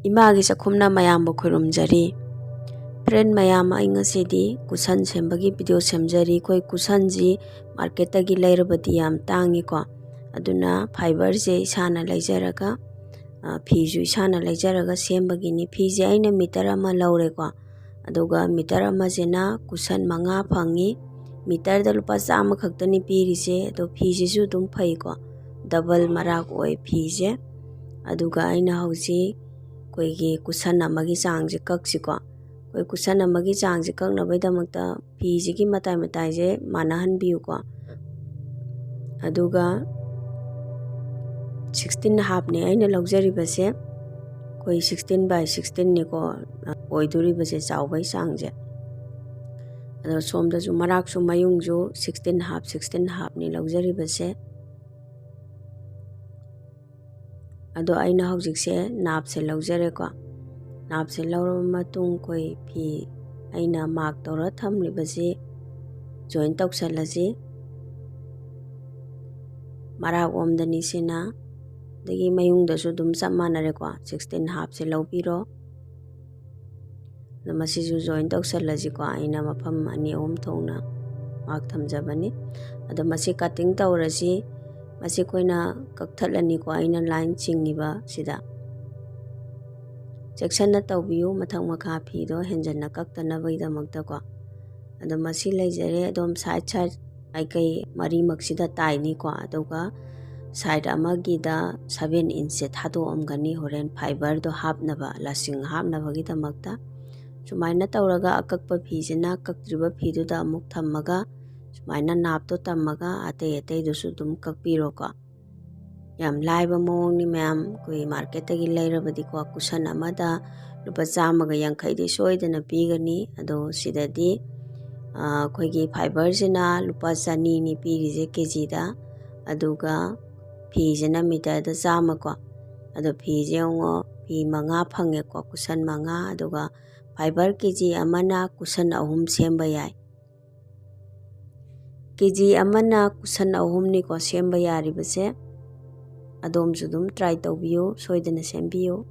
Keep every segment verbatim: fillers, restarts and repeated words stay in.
ꯏꯃꯥꯒꯤ ꯆꯥꯛꯈꯨꯝꯅ ꯃꯌꯥꯝꯕꯨ ꯈꯨꯔꯨꯝꯖꯔꯤ꯫ Friend ꯃꯌꯥꯝ, ꯑꯩ ꯉꯁꯤꯗꯤ ꯀꯨꯁꯟ ꯁꯦꯝꯕꯒꯤ video ꯁꯦꯝꯖꯔꯤ꯫ ꯑꯩꯈꯣꯏ ꯀꯨꯁꯟꯁꯤ marketꯇꯒꯤ ꯂꯩꯔꯕꯗꯤ ꯌꯥꯝ ꯇꯥꯡꯉꯤꯀꯣ, ꯑꯗꯨꯅ fiberꯁꯦ ꯏꯁꯥꯅ ꯂꯩꯖꯔꯒ, ꯑ, ꯐꯤꯁꯨ ꯏꯁꯥꯅ ꯂꯩꯖꯔꯒ ꯁꯦꯝꯕꯒꯤꯅꯤ꯫ ꯐꯤꯁꯦ ꯑꯩꯅ meter ꯑꯃ ꯂꯧꯔꯦꯀꯣ, ꯑꯗꯨꯒ meter ꯑꯃꯁꯤꯅ ꯀꯨꯁꯟ ꯃꯉꯥ ꯐꯪꯉꯤ꯫ Meterꯗ ꯂꯨꯄꯥ ꯆꯥꯝꯃ ꯈꯛꯇꯅꯤ ꯄꯤꯔꯤꯁꯦ꯫ ꯑꯗꯣ ꯐꯤꯁꯤꯁꯨ ꯑꯗꯨꯝ ꯐꯩꯀꯣ, double ꯃꯔꯥꯛ ꯑꯣꯏ ꯐꯤꯁꯦ꯫ ꯑꯗꯨꯒ ꯑꯩꯅ ꯍꯧꯖꯤꯛ ꯑꯩꯈꯣꯏꯒꯤ ꯀꯨꯁꯟ ꯑꯃꯒꯤ ꯆꯥꯡꯁꯦ ꯀꯛꯁꯤꯀꯣ꯫ ꯑꯩꯈꯣꯏ ꯀꯨꯁꯟ ꯑꯃꯒꯤ ꯆꯥꯡꯁꯦ ꯀꯛꯅꯕꯒꯤꯗꯃꯛꯇ ꯐꯤꯁꯤꯒꯤ ꯃꯇꯥꯏ ꯃꯇꯥꯏꯁꯦ ꯃꯥꯟꯅꯍꯟꯕꯤꯌꯨꯀꯣ꯫ ꯑꯗꯨꯒ sixteen halfꯅꯦ ꯑꯩꯅ ꯂꯧꯖꯔꯤꯕꯁꯦ꯫ ꯑꯩꯈꯣꯏ sixteen by sixteenꯅꯤꯀꯣ ꯑꯣꯏꯗꯣꯔꯤꯕꯁꯦ, ꯆꯥꯎꯕꯒꯤ ꯆꯥꯡꯁꯦ꯫ ꯑꯗꯣ ꯁꯣꯝꯗꯁꯨ ꯃꯔꯥꯛꯁꯨ ꯃꯌꯨꯡꯁꯨ sixteen half, sixteen halfꯅꯤ ꯂꯧꯖꯔꯤꯕꯁꯦ꯫ ꯑꯗꯣ ꯑꯩꯅ ꯍꯧꯖꯤꯛꯁꯦ ꯅꯥꯞꯁꯦ ꯂꯧꯖꯔꯦꯀꯣ꯫ ꯅꯥꯞꯁꯦ ꯂꯧꯔꯕ ꯃꯇꯨꯡ ꯑꯩꯈꯣꯏ ꯐꯤ ꯑꯩꯅ mark ꯇꯧꯔ ꯊꯝꯂꯤꯕꯁꯤ join ꯇꯧꯁꯜꯂꯁꯤ꯫ ꯃꯔꯥꯛ ꯑꯣꯝꯗꯅꯤ ꯁꯤꯅ꯫ ꯑꯗꯒꯤ ꯃꯌꯨꯡꯗꯁꯨ ꯑꯗꯨꯝ ꯆꯞ ꯃꯥꯟꯅꯔꯦꯀꯣ, sixteen halfꯁꯦ ꯂꯧꯕꯤꯔꯣ꯫ ꯑꯗꯣ ꯃꯁꯤꯁꯨ join ꯇꯧꯁꯜꯂꯁꯤꯀꯣ꯫ ꯑꯩꯅ ꯃꯐꯝ ꯑꯅꯤ ꯑꯍꯨꯝ ꯊꯣꯛꯅ mark ꯊꯝꯖꯕꯅꯤ꯫ ꯑꯗꯣ ꯃꯁꯤ cutting ꯇꯧꯔꯁꯤ꯫ ꯃꯁꯤ ꯑꯩꯈꯣꯏꯅ ꯀꯛꯊꯠꯂꯅꯤꯀꯣ, ꯑꯩꯅ line ꯆꯤꯡꯉꯤꯕ ꯁꯤꯗ꯫ ꯆꯦꯛꯁꯟꯅ ꯇꯧꯕꯤꯌꯨ, ꯃꯊꯛ ꯃꯈꯥ ꯐꯤꯗꯣ ꯍꯦꯟꯖꯟꯅ ꯀꯛꯇꯅꯕꯒꯤꯗꯃꯛꯇꯀꯣ꯫ ꯑꯗꯣ ꯃꯁꯤ ꯂꯩꯖꯔꯦ꯫ ꯑꯗꯣꯝ side side ꯃꯥꯏꯀꯩ ꯃꯔꯤꯃꯛꯁꯤꯗ ꯇꯥꯏꯅꯤꯀꯣ꯫ ꯑꯗꯨꯒ side ꯑꯃꯒꯤꯗ seven inchꯁꯦ ꯊꯥꯗꯣꯛꯑꯝꯒꯅꯤ, ꯍꯣꯔꯦꯟ fiberꯗꯣ ꯍꯥꯞꯅꯕ, ꯂꯁꯤꯡ ꯍꯥꯞꯅꯕꯒꯤꯗꯃꯛꯇ꯫ ꯁꯨꯃꯥꯏꯅ ꯇꯧꯔꯒ ꯑꯀꯛꯄ ꯐꯤꯁꯤꯅ ꯀꯛꯇ꯭ꯔꯤꯕ ꯐꯤꯗꯨꯗ ꯑꯃꯨꯛ ꯊꯝꯃꯒ, ꯁꯨꯃꯥꯏꯅ ꯅꯥꯞꯇꯣ ꯇꯝꯃꯒ ꯑꯇꯩ ꯑꯇꯩꯗꯨꯁꯨ ꯑꯗꯨꯝ ꯀꯛꯄꯤꯔꯣꯀꯣ꯫ ꯌꯥꯝ ꯂꯥꯏꯕ ꯃꯑꯣꯡꯅꯤ ꯃꯌꯥꯝ꯫ ꯑꯩꯈꯣꯏ marketꯇꯒꯤ ꯂꯩꯔꯕꯗꯤꯀꯣ, ꯀꯨꯁꯟ ꯑꯃꯗ ꯂꯨꯄꯥ ꯆꯥꯝꯃꯒ ꯌꯥꯡꯈꯩꯗꯤ ꯁꯣꯏꯗꯅ ꯄꯤꯒꯅꯤ꯫ ꯑꯗꯣ ꯁꯤꯗꯗꯤ, ꯑ, ꯑꯩꯈꯣꯏꯒꯤ fiberꯁꯤꯅ ꯂꯨꯄꯥ ꯆꯅꯤꯅꯤ ꯄꯤꯔꯤꯁꯦ KGꯗ, ꯑꯗꯨꯒ ꯐꯤꯁꯤꯅ meterꯗ ꯆꯥꯝꯃꯀꯣ꯫ ꯑꯗꯣ ꯐꯤꯁꯦ ꯌꯦꯡꯉꯣ, ꯐꯤ ꯃꯉꯥ ꯐꯪꯉꯦꯀꯣ, ꯀꯨꯁꯟ ꯃꯉꯥ, ꯑꯗꯨꯒ fiber KG ꯑꯃꯅ ꯀꯨꯁꯟ ꯑꯍꯨꯝ ꯁꯦꯝꯕ ꯌꯥꯏ꯫ KG ꯑꯃꯅ ꯀꯨꯁꯟ ꯑꯍꯨꯝꯅꯤꯀꯣ ꯁꯦꯝꯕ ꯌꯥꯔꯤꯕꯁꯦ꯫ ꯑꯗꯣꯝꯁꯨ ꯑꯗꯨꯝ try ꯇꯧꯕꯤꯌꯨ, ꯁꯣꯏꯗꯅ ꯁꯦꯝꯕꯤꯌꯨ꯫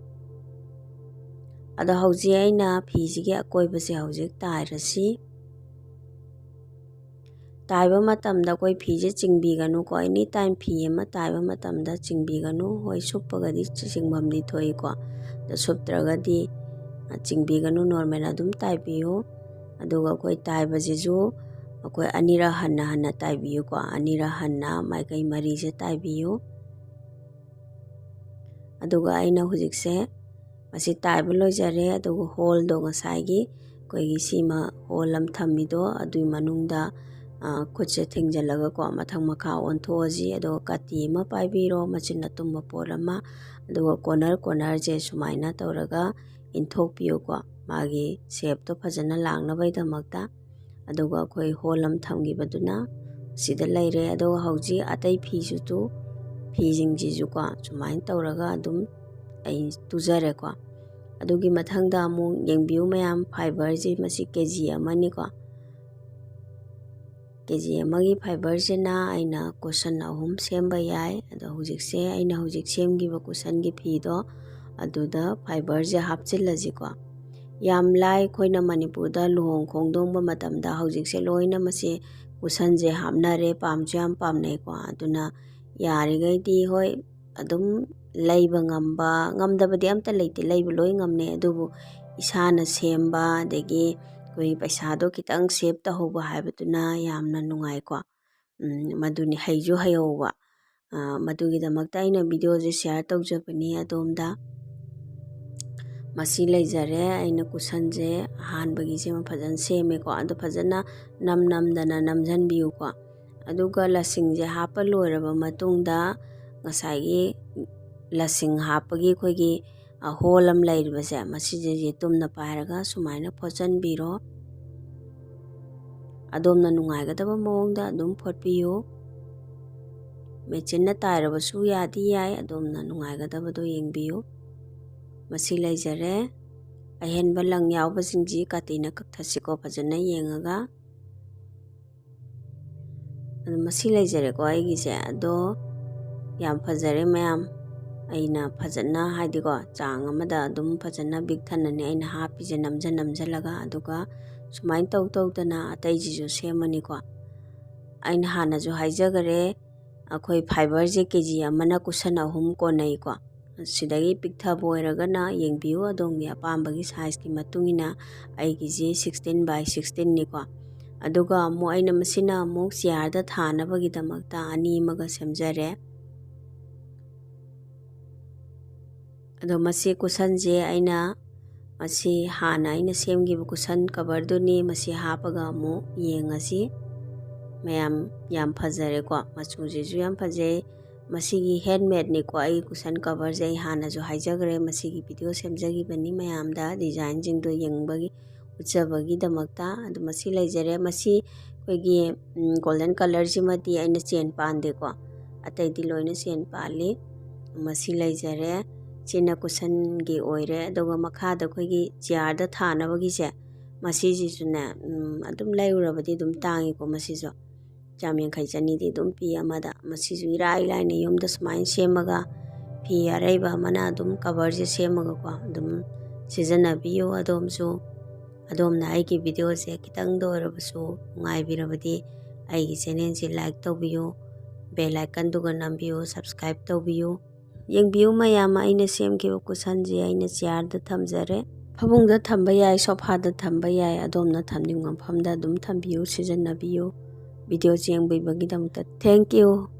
ꯑꯗꯣ ꯍꯧꯖꯤꯛ ꯑꯩꯅ ꯐꯤꯁꯤꯒꯤ ꯑꯀꯣꯏꯕꯁꯦ ꯍꯧꯖꯤꯛ ꯇꯥꯏꯔꯁꯤ꯫ ꯇꯥꯏꯕ ꯃꯇꯝꯗ ꯑꯩꯈꯣꯏ ꯐꯤꯁꯦ ꯆꯤꯡꯕꯤꯒꯅꯨꯀꯣ꯫ Any time ꯐꯤ ꯑꯃ ꯇꯥꯏꯕ ꯃꯇꯝꯗ ꯆꯤꯡꯕꯤꯒꯅꯨ꯫ ꯍꯣꯏ, ꯁꯨꯞꯄꯒꯗꯤ ꯆꯤꯡꯐꯝꯗꯤ ꯊꯣꯛꯏꯀꯣ꯫ ꯑꯗꯣ ꯁꯨꯞꯇ꯭ꯔꯒꯗꯤ, ꯑ, ꯆꯤꯡꯕꯤꯒꯅꯨ, normal ꯑꯗꯨꯝ ꯇꯥꯏꯕꯤꯌꯨ꯫ ꯑꯗꯨꯒ ꯑꯩꯈꯣꯏ ꯇꯥꯏꯕꯁꯤꯁꯨ ꯑꯩꯈꯣꯏ ꯑꯅꯤꯔꯛ ꯍꯟꯅ ꯍꯟꯅ ꯇꯥꯏꯕꯤꯌꯨꯀꯣ꯫ ꯑꯅꯤꯔꯛ ꯍꯟꯅ ꯃꯥꯏꯀꯩ ꯃꯔꯤꯁꯦ ꯇꯥꯏꯕꯤꯌꯨ꯫ ꯑꯗꯨꯒ ꯑꯩꯅ ꯍꯧꯖꯤꯛꯁꯦ ꯃꯁꯤ ꯇꯥꯏꯕ ꯂꯣꯏꯖꯔꯦ꯫ ꯑꯗꯨꯒ ꯍꯣꯜꯗꯣ, ꯉꯁꯥꯏꯒꯤ ꯑꯩꯈꯣꯏꯒꯤ ꯁꯤꯃ ꯍꯣꯜ ꯑꯃ ꯊꯝꯃꯤꯗꯣ, ꯑꯗꯨꯒꯤ ꯃꯅꯨꯡꯗ, ꯑ, ꯈꯨꯠꯁꯦ ꯊꯤꯡꯖꯤꯜꯂꯒꯀꯣ, ꯃꯊꯛ ꯃꯈꯥ ꯑꯣꯟꯊꯣꯛꯑꯁꯤ꯫ ꯑꯗꯨꯒ ꯀꯥꯇꯤ ꯑꯃ ꯄꯥꯏꯕꯤꯔꯣ, ꯃꯆꯤꯟ ꯑꯇꯨꯝꯕ ꯄꯣꯠ ꯑꯃ, ꯑꯗꯨꯒ corner cornerꯁꯦ ꯁꯨꯃꯥꯏꯅ ꯇꯧꯔꯒ ꯏꯟꯊꯣꯛꯄꯤꯌꯨꯀꯣ, ꯃꯥꯒꯤ shapeꯇꯣ ꯐꯖꯅ ꯂꯥꯛꯅꯕꯒꯤꯗꯃꯛꯇ꯫ ꯑꯗꯨꯒ ꯑꯩꯈꯣꯏ ꯍꯣꯜ ꯑꯃ ꯊꯝꯈꯤꯕꯗꯨꯅ ꯁꯤꯗ ꯂꯩꯔꯦ꯫ ꯑꯗꯨꯒ ꯍꯧꯖꯤꯛ ꯑꯇꯩ ꯐꯤꯁꯨ ꯇꯨ-, ꯐꯤꯁꯤꯡꯁꯤꯁꯨꯀꯣ ꯁꯨꯃꯥꯏꯅ ꯇꯧꯔꯒ ꯑꯗꯨꯝ ꯑꯩ ꯇꯨꯖꯔꯦꯀꯣ꯫ ꯑꯗꯨꯒꯤ ꯃꯊꯪꯗ ꯑꯃꯨꯛ ꯌꯦꯡꯕꯤꯌꯨ ꯃꯌꯥꯝ, fiberꯁꯤ ꯃꯁꯤ KG ꯑꯃꯅꯤꯀꯣ꯫ KG ꯑꯃꯒꯤ fiberꯁꯤꯅ ꯑꯩꯅ cushion ꯑꯍꯨꯝ ꯁꯦꯝꯕ ꯌꯥꯏ꯫ ꯑꯗꯣ ꯍꯧꯖꯤꯛꯁꯦ ꯑꯩꯅ ꯍꯧꯖꯤꯛ ꯁꯦꯝꯈꯤꯕ cushionꯒꯤ ꯐꯤꯗꯣ ꯑꯗꯨꯗ fiberꯁꯦ ꯍꯥꯞꯆꯤꯜꯂꯁꯤꯀꯣ꯫ ꯌꯥꯝ ꯂꯥꯏ, ꯑꯩꯈꯣꯏꯅ ꯃꯅꯤꯄꯨꯔꯗ ꯂꯨꯍꯣꯡ ꯈꯣꯡꯗꯣꯡꯕ ꯃꯇꯝꯗ ꯍꯧꯖꯤꯛꯁꯦ ꯂꯣꯏꯅ ꯃꯁꯤ cushionꯁꯦ ꯍꯥꯞꯅꯔꯦ, ꯄꯥꯝꯁꯨ ꯌꯥꯝ ꯄꯥꯝꯅꯩꯀꯣ꯫ ꯑꯗꯨꯅ ꯌꯥꯔꯤꯈꯩꯗꯤ, ꯍꯣꯏ, ꯑꯗꯨꯝ ꯂꯩꯕ ꯉꯝꯕ, ꯉꯝꯗꯕꯗꯤ ꯑꯝꯇ ꯂꯩꯇꯦ, ꯂꯩꯕ ꯂꯣꯏ ꯉꯝꯅꯩ꯫ ꯑꯗꯨꯕꯨ ꯏꯁꯥꯅ ꯁꯦꯝꯕ, ꯑꯗꯒꯤ ꯑꯩꯈꯣꯏ ꯄꯩꯁꯥꯗꯣ ꯈꯤꯇꯪ save ꯇꯧꯍꯧꯕ ꯍꯥꯏꯕꯗꯨꯅ ꯌꯥꯝꯅ ꯅꯨꯡꯉꯥꯏꯀꯣ꯫ ꯎꯝ, ꯃꯗꯨꯅꯤ, ꯍꯩꯁꯨ ꯍꯩꯍꯧꯕ꯫ ꯑ, ꯃꯗꯨꯒꯤꯗꯃꯛꯇ ꯑꯩꯅ videoꯁꯦ share ꯇꯧꯖꯕꯅꯤ ꯑꯗꯣꯝꯗ꯫ ꯃꯁꯤ ꯂꯩꯖꯔꯦ, ꯑꯩꯅ cushionꯁꯦ ꯑꯍꯥꯟꯕꯒꯤꯁꯤꯃ ꯐꯖꯅ ꯁꯦꯝꯃꯦꯀꯣ꯫ ꯑꯗꯣ ꯐꯖꯅ ꯅꯝ ꯅꯝꯗꯅ ꯅꯝꯁꯤꯟꯕꯤꯌꯨꯀꯣ꯫ ꯑꯗꯨꯒ ꯂꯁꯤꯡꯁꯦ ꯍꯥꯞꯄ ꯂꯣꯏꯔꯕ ꯃꯇꯨꯡꯗ ꯉꯁꯥꯏꯒꯤ ꯂꯁꯤꯡ ꯍꯥꯞꯄꯒꯤ ꯑꯩꯈꯣꯏꯒꯤ, ꯑ, ꯍꯣꯜ ꯑꯃ ꯂꯩꯔꯤꯕꯁꯦ, ꯃꯁꯤꯁꯦ ꯌꯦꯇꯨꯝꯅ ꯄꯥꯏꯔꯒ ꯁꯨꯃꯥꯏꯅ ꯐꯣꯠꯆꯟꯕꯤꯔꯣ꯫ ꯑꯗꯣꯝꯅ ꯅꯨꯡꯉꯥꯏꯒꯗꯕ ꯃꯑꯣꯡꯗ ꯑꯗꯨꯝ ꯐꯣꯠꯄꯤꯌꯨ꯫ ꯃꯦꯆꯤꯟꯅ ꯇꯥꯏꯔꯕꯁꯨ ꯌꯥꯗꯤ ꯌꯥꯏ, ꯑꯗꯣꯝꯅ ꯅꯨꯡꯉꯥꯏꯒꯗꯕꯗꯣ ꯌꯦꯡꯕꯤꯌꯨ꯫ ꯃꯁꯤ ꯂꯩꯖꯔꯦ꯫ ꯑꯍꯦꯟꯕ ꯂꯪ ꯌꯥꯎꯕꯁꯤꯡꯁꯤ ꯀꯥꯇꯤꯅ ꯀꯛꯊꯠꯁꯤꯀꯣ, ꯐꯖꯅ ꯌꯦꯡꯉꯒ꯫ ꯑꯗꯨ ꯃꯁꯤ ꯂꯩꯖꯔꯦꯀꯣ ꯑꯩꯒꯤꯁꯦ꯫ ꯑꯗꯣ ꯌꯥꯝ ꯐꯖꯔꯦ ꯃꯌꯥꯝ꯫ ꯑꯩꯅ ꯐꯖꯅ, ꯍꯥꯏꯗꯤꯀꯣ, ꯆꯥꯡ ꯑꯃꯗ ꯑꯗꯨꯝ ꯐꯖꯅ ꯕꯤꯛ ꯊꯟꯅꯅꯦ ꯑꯩꯅ ꯍꯥꯞꯄꯤꯁꯦ, ꯅꯝꯖ ꯅꯝꯖꯜꯂꯒ꯫ ꯑꯗꯨꯒ ꯁꯨꯃꯥꯏꯅ ꯇꯧ ꯇꯧꯗꯅ ꯑꯇꯩꯁꯤꯁꯨ ꯁꯦꯝꯃꯅꯤꯀꯣ꯫ ꯑꯩꯅ ꯍꯥꯟꯅꯁꯨ ꯍꯥꯏꯖꯈꯔꯦ, ꯑꯩꯈꯣꯏ ꯐꯥꯏꯕꯔꯁꯦ ꯀꯦ ꯖꯤ ꯑꯃꯅ ꯀꯨꯁꯟ ꯑꯍꯨꯝ ꯀꯣꯟꯅꯩꯀꯣ꯫ ꯁꯤꯗꯒꯤ ꯄꯤꯛꯊꯕ ꯑꯣꯏꯔꯒꯅ ꯌꯦꯡꯕꯤꯌꯨ, ꯑꯗꯣꯝꯒꯤ ꯑꯄꯥꯝꯕꯒꯤ ꯁꯥꯏꯖꯀꯤ ꯃꯇꯨꯡ ꯏꯟꯅ꯫ ꯑꯩꯒꯤꯁꯤ sixteen by sixteen ꯅꯤꯀꯣ꯫ ꯑꯗꯨꯒ ꯑꯃꯨꯛ ꯑꯩꯅ ꯃꯁꯤꯅ ꯑꯃꯨꯛ ꯆꯤꯌꯥꯔꯗ ꯊꯥꯅꯕꯒꯤꯗꯃꯛꯇ ꯑꯅꯤ ꯑꯃꯒ ꯁꯦꯝꯖꯔꯦ꯫ ꯑꯗꯣ ꯃꯁꯤ ꯀꯨꯁꯟꯁꯦ ꯑꯩꯅ, ꯃꯁꯤ ꯍꯥꯟꯅ ꯑꯩꯅ ꯁꯦꯝꯈꯤꯕ ꯀꯨꯁꯟ ꯀꯕꯔꯗꯨꯅꯤ꯫ ꯃꯁꯤ ꯍꯥꯞꯄꯒ ꯑꯃꯨꯛ ꯌꯦꯡꯉꯁꯤ꯫ ꯃꯌꯥꯝ, ꯌꯥꯝ ꯐꯖꯔꯦꯀꯣ, ꯃꯆꯨꯁꯤꯁꯨ ꯌꯥꯝ ꯐꯖꯩ꯫ ꯃꯁꯤꯒꯤ ꯍꯦꯟꯃꯦꯗꯅꯤꯀꯣ, ꯑꯩ ꯀꯨꯁꯟ ꯀꯕꯔꯁꯦ ꯑꯩ ꯍꯥꯟꯅꯁꯨ ꯍꯥꯏꯖꯈ꯭ꯔꯦ, ꯃꯁꯤꯒꯤ ꯚꯤꯗꯤꯑꯣ ꯁꯦꯝꯖꯈꯤꯕꯅꯤ꯫ ꯃꯌꯥꯝꯗ ꯗꯤꯖꯥꯏꯟꯁꯤꯡꯗꯣ ꯌꯦꯡꯕꯒꯤ, ꯎꯠꯆꯕꯒꯤꯗꯃꯛꯇ꯫ ꯑꯗꯨ ꯃꯁꯤ ꯂꯩꯖꯔꯦ꯫ ꯃꯁꯤ ꯑꯩꯈꯣꯏꯒꯤ, ꯎꯝ, ꯒꯣꯜꯗꯟ ꯀꯂꯔꯁꯤꯃꯗꯤ ꯑꯩꯅ ꯆꯦꯟ ꯄꯥꯟꯗꯦꯀꯣ, ꯑꯇꯩꯗꯤ ꯂꯣꯏꯅ ꯆꯦꯟ ꯄꯥꯜꯂꯤ꯫ ꯃꯁꯤ ꯂꯩꯖꯔꯦ꯫ ꯁꯤꯅ ꯀꯨꯁꯟꯒꯤ ꯑꯣꯏꯔꯦ꯫ ꯑꯗꯨꯒ ꯃꯈꯥꯗ ꯑꯩꯈꯣꯏꯒꯤ ꯆꯤꯌꯥꯔꯗ ꯊꯥꯅꯕꯒꯤꯁꯦ, ꯃꯁꯤꯁꯤꯁꯨꯅꯦ, ꯎꯝ, ꯑꯗꯨꯝ ꯂꯩꯔꯨꯔꯕꯗꯤ ꯑꯗꯨꯝ ꯇꯥꯡꯉꯤꯀꯣ꯫ ꯃꯁꯤꯁꯨ ꯆꯥꯝ ꯌꯥꯡꯈꯩ ꯆꯅꯤꯗꯤ ꯑꯗꯨꯝ ꯄꯤ ꯑꯃꯗ꯫ ꯃꯁꯤꯁꯨ ꯏꯔꯥꯏ ꯂꯥꯏꯅ ꯌꯨꯝꯗ ꯁꯨꯃꯥꯏꯅ ꯁꯦꯝꯃꯒ, ꯐꯤ ꯑꯔꯩꯕ ꯑꯃꯅ ꯑꯗꯨꯝ ꯀꯕꯔꯁꯦ ꯁꯦꯝꯃꯒꯀꯣ ꯑꯗꯨꯝ ꯁꯤꯖꯤꯟꯅꯕꯤꯌꯨ꯫ ꯑꯗꯣꯝꯁꯨ, ꯑꯗꯣꯝꯅ ꯑꯩꯒꯤ ꯚꯤꯗꯤꯑꯣꯁꯦ ꯈꯤꯇꯪꯗ ꯑꯣꯏꯔꯕꯁꯨ ꯅꯨꯡꯉꯥꯏꯕꯤꯔꯕꯗꯤ ꯑꯩꯒꯤ ꯆꯦꯅꯦꯜꯁꯦ ꯂꯥꯏꯛ ꯇꯧꯕꯤꯌꯨ, ꯕꯦꯜ ꯑꯥꯏꯀꯟꯗꯨꯒ ꯅꯝꯕꯤꯌꯨ, ꯁꯕꯁꯀ꯭ꯔꯥꯏꯕ ꯇꯧꯕꯤꯌꯨ꯫ ꯌꯦꯡꯕꯤꯌꯨ ꯃꯌꯥꯝ, ꯑꯩꯅ ꯁꯦꯝꯈꯤꯕ ꯀꯨꯁꯟꯁꯦ ꯑꯩꯅ ꯆꯤꯌꯥꯔꯗ ꯊꯝꯖꯔꯦ꯫ ꯐꯃꯨꯡꯗ ꯊꯝꯕ ꯌꯥꯏ, ꯁꯣꯐꯥꯗ ꯊꯝꯕ ꯌꯥꯏ, ꯑꯗꯣꯝꯅ ꯊꯝꯅꯤꯡꯕ ꯃꯐꯝꯗ ꯑꯗꯨꯝ ꯊꯝꯕꯤꯌꯨ, ꯁꯤꯖꯤꯟꯅꯕꯤꯌꯨ꯫ ꯚꯤꯗꯤꯑꯣꯁꯦ ꯌꯦꯡꯕꯤꯕꯒꯤꯗꯃꯛꯇ thank you꯫